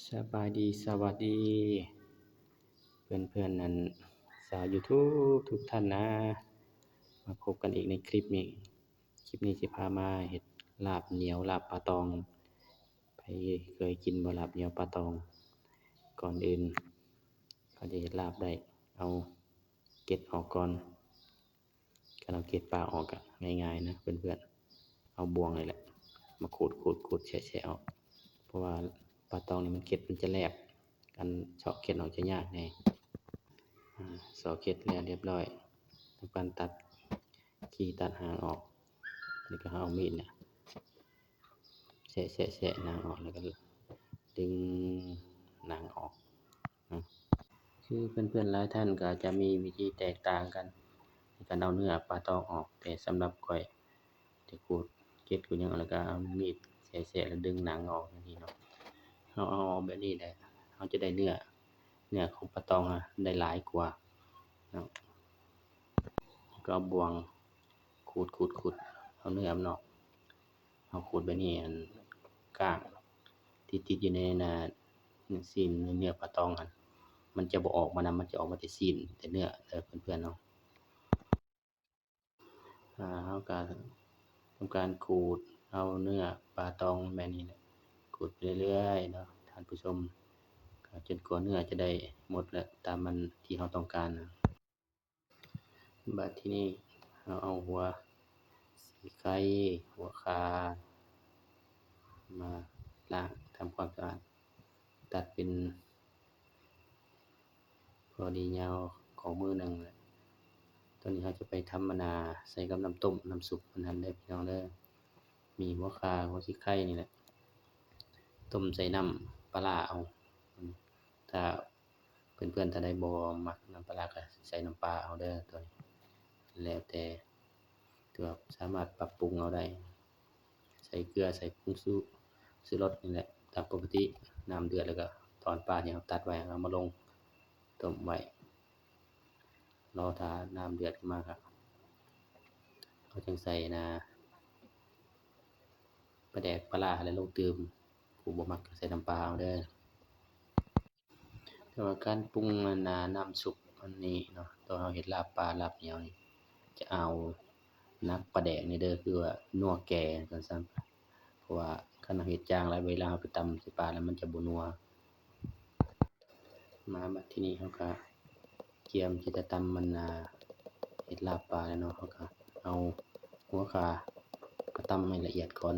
ສະບາຍດີ ສະຫວັດດີ ເພື່ອນໆ ອັນ ຊາວຢູທູບທຸກທ່ານນະ ມາພົບກັນອີກໃນຄລິບນີ້. ຄລິບນີ້ຊິພາມາເຮັດລາບໜຽວ ລາບປາຕອງ. ໃຜເຄີຍກິນບໍ່ລາບໜຽວປາຕອງ? ກ່ອນອື່ນເຮົາຈະເຮັດລາບໄດ້ ເອົາເກັດອອກກ່ອນ. ຄັນເອົາເກັດປາອອກກະງ່າຍໆ ນະເພື່ອນໆ ເອົາບ່ວງນີ້ແຫຼະ ມາຂູດໆໆ ແຊະໆ ອອກ ເພາະວ່າປາຕອງນີ້ມັນເກັດມັນຈະແຫຼບ ການເຊາະເກັດອອກຈະຍາກແດ່. ອາ ເຊາະເກັດແລ້ວຮຽບຮ້ອຍ ທຳການຕັດຂີ້ຕັດຫາງອອກ ນີ້ກະເຮົາເອົາມີດນີ້ ແຊະໆໆ ໜັງອອກ ແລ້ວກະດຶງໜັງອອກເນາະ. ຄືເພື່ອນໆ ຫຼາຍທ່ານກະອາດຈະມີວິທີແຕກຕ່າງກັນໃນການເອົາເນື້ອປາຕອງອອກ ແຕ່ສຳລັບຂ້ອຍຈະຂູດເກັດຂູດຫຍັງ ແລ້ວກະເອົາມີດແຊະໆ ແລ້ວດຶງໜັງອອກຈັ່ງຊີ້ເນາະ. ເຮົາເອົາອອກແບບນີ້ແຫຼະ ເຮົາຈະໄດ້ເນື້ອ ເນື້ອຂອງປາຕອງ ອາ ໄດ້ຫຼາຍກວ່າເນາະ. ແລ້ວກະເອົາບ່ວງຂູດໆໆ ເອົາເນື້ອມັນອອກ. ເຮົາຂູດແບບນີ້ ອັນ ກ້າງທີ່ຕິດຢູ່ໃນ ອັນນ່າ ຊີ້ນເນື້ອປາຕອງຫັ້ນ ມັນຈະບໍ່ອອກມານຳ ມັນຈະອອກມາແຕ່ຊີ້ນແຕ່ເນື້ອເດີເພື່ອນໆ ເນາະ. ອາ ເຮົາກະທຳການຂູດເອົາເນື້ອປາຕອງແບບນີ້ແຫຼະ ຂູດໄປເລື້ອຍໆ ເນາະທ່ານຜູ້ຊົມ ກະຈົນກວ່າເນື້ອຈະໄດ້ໝົດແລ້ວ ຕາມອັນທີ່ເຮົາຕ້ອງການ. ບາດທີນີ້ເຮົາເອົາຫົວສີໄຄ ຫົວຂ່າ ມາລ້າງທຳຄວາມສະອາດ ຕັດເປັນພໍດີຍາວຂອງມືໜຶ່ງ. ຕອນນີ້ເຮົາຈະໄປທຳອັນນ່າ ໃສ່ກັບນ້ຳຕົ້ມ ນ້ຳຊຸບອັນນັ້ນເດີພີ່ນ້ອງເດີ. ມີຫົວຂ່າ ຫົວສີໄຄນີ້ແຫຼະ ຕົ້ມໃສ່ນ້ຳປາຮ້າເອົາ. ຖ້າ ເພື່ອນໆ ທ່ານໃດບໍ່ມັກນ້ຳປາຮ້າກະໃສ່ນ້ຳປາເອົາເດີ ໂຕນີ້ແລ້ວແຕ່ ຖືວ່າສາມາດປັບປຸງເອົາໄດ້ ໃສ່ເກືອ ໃສ່ຜົງຊູ ຊູລົດນີ້ແຫຼະ ຕາມປົກກະຕິ. ນ້ຳເດືອດແລ້ວກະຖອນປາທີ່ເຮົາຕັດໄວ້ເອົາມາລົງຕົ້ມໄວ້ ລໍຖ້ານ້ຳເດືອດຂຶ້ນມາກະ ເຮົາຈຶ່ງໃສ່ອັນນ່າ ປາແດກປາຮ້າຫັ້ນແຫຼະລົງຕື່ມ ຜູ້ບໍ່ມັກກະໃສ່ນ້ຳປາເອົາເດີ. ແຕ່ວ່າການປຸງອັນນ່າ ນ້ຳຊຸບອັນນີ້ເນາະ ຕອນເຮົາເຮັດລາບປາລາບໜຽວນີ້ ຈະເອົາໜັກປາແດກນີ້ເດີ ຄືວ່ານົວແກ່ວ່າຊັ້ນ ເພາະວ່າຄັນເຮົາເຮັດຈາງຫຼາຍ ເວລາເຮົາໄປຕຳໃສ່ປາແລ້ວມັນຈະບໍ່ນົວ. ມາບັດທີນີ້ເຮົາກະກຽມທີ່ຈະຕຳມັນນາ ເຮັດລາບປາແລ້ວເນາະ ເຮົາກະເອົາຫົວຂ່າມາຕຳໃຫ້ລະອຽດກ່ອນ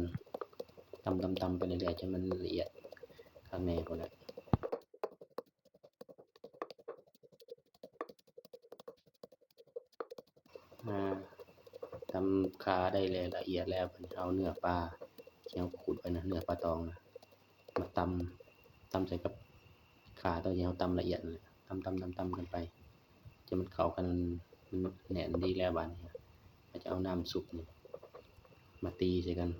ຕຳໆໆ ໄປເລື້ອຍໆ ຈົນມັນລະອຽດຄັກແນ່ພຸ້ນແຫຼະ. ອາ ຕຳຂ່າໄດ້ແລ້ວ ລະອຽດແລ້ວ ບາດນີ້ເຮົາເອົາເນື້ອປາທີ່ເຮົາຂູດໄວ້ນະ ເນື້ອປາຕອງນະ ມາຕຳ ຕຳໃສ່ກັບຂ່າໂຕທີ່ເຮົາຕຳລະອຽດນັ້ນແຫຼະ ຕຳໆໆກັນໄປ ຈົນມັນເຂົ້າກັນ ມັນແໜ້ນດີແລ້ວ. ບາດນີ້ເຮົາຈະເອົານ້ຳຊຸບນີ້ມາຕີໃສ່ກັນ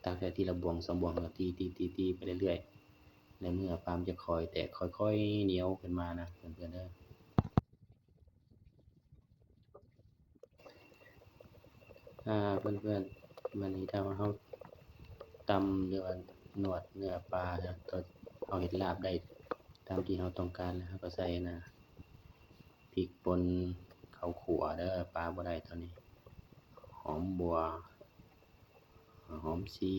ຕັກໃສ່ທີລະບ່ວງສອງບ່ວງ ແລ້ວກໍຕີໆໆໄປເລື້ອຍໆ ແລ້ວເນື້ອປາມັນຈະຄ່ອຍແຕກ ຄ່ອຍໆໜຽວຂຶ້ນມານະເພື່ອນໆເດີ. ອາ ເພື່ອນໆ ບາດນີ້ຖ້າວ່າເຮົາຕຳ ຫຼືວ່ານວດເນື້ອປາ ເຮົາເຮັດລາບໄດ້ຕາມທີ່ເຮົາຕ້ອງການແລ້ວ ເຮົາກໍໃສ່ອັນນ່າ ພິກປົ່ນ ເຂົ້າຂົ້ວເດີ ປາບໍ່ໄດ້ຕອນນີ້ ຫອມບົ່ວ ຫອມຊີ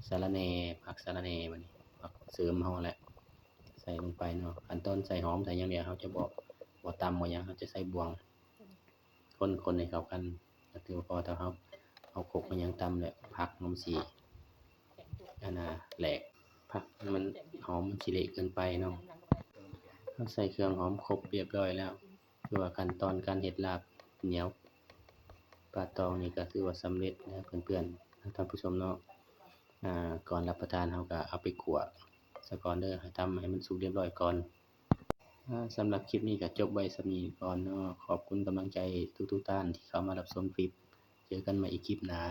ສາລະແໜ່ ຜັກສາລະແໜ່ ບາດນີ້ຜັກເສີມເຮົາຫັ້ນແຫຼະ ໃສ່ລົງໄປເນາະ. ຂັ້ນຕອນໃສ່ຫອມໃສ່ຫຍັງນີ້ ເຮົາຈະບໍ່ ບໍ່ຕຳບໍ່ຫຍັງ ເຮົາຈະໃສ່ບ່ວງ ຄົນໆໃຫ້ເຂົ້າກັນ ກໍຖືວ່າພໍ. ຖ້າເຮົາເອົາຄົກເອົາຫຍັງຕຳແລ້ວ ຜັກມັນຊິ ອັນນ່າ ແຫຼກ ຜັກມັນຫອມ ມັນຊິເລະເກີນໄປເນາະ. ເຮົາໃສ່ເຄື່ອງຫອມຄົບຮຽບຮ້ອຍແລ້ວ ຖືວ່າຂັ້ນຕອນການເຮັດລາບໜຽວປາຕອງນີ້ກໍຖືວ່າສຳເລັດແລ້ວເພື່ອນໆ ທ່ານຜູ້ຊົມເນາະ. ອາ ກ່ອນຮັບປະທານເຮົາກໍເອົາໄປຂົ້ວສາກ່ອນເດີ ໃຫ້ຕຳໃຫ້ມັນສຸກຮຽບຮ້ອຍກ່ອນ. ອາ ສຳລັບຄລິບນີ້ກໍຈົບໄວ້ສ່ຳນີ້ກ່ອນເນາະ. ຂອບຄຸນກຳລັງໃຈທຸກໆທ່ານທີ່ເຂົ້າມາຮັບຊົມຄລິບ. ເຈີກັນໃໝ່ອີກຄລິບໜ້າ.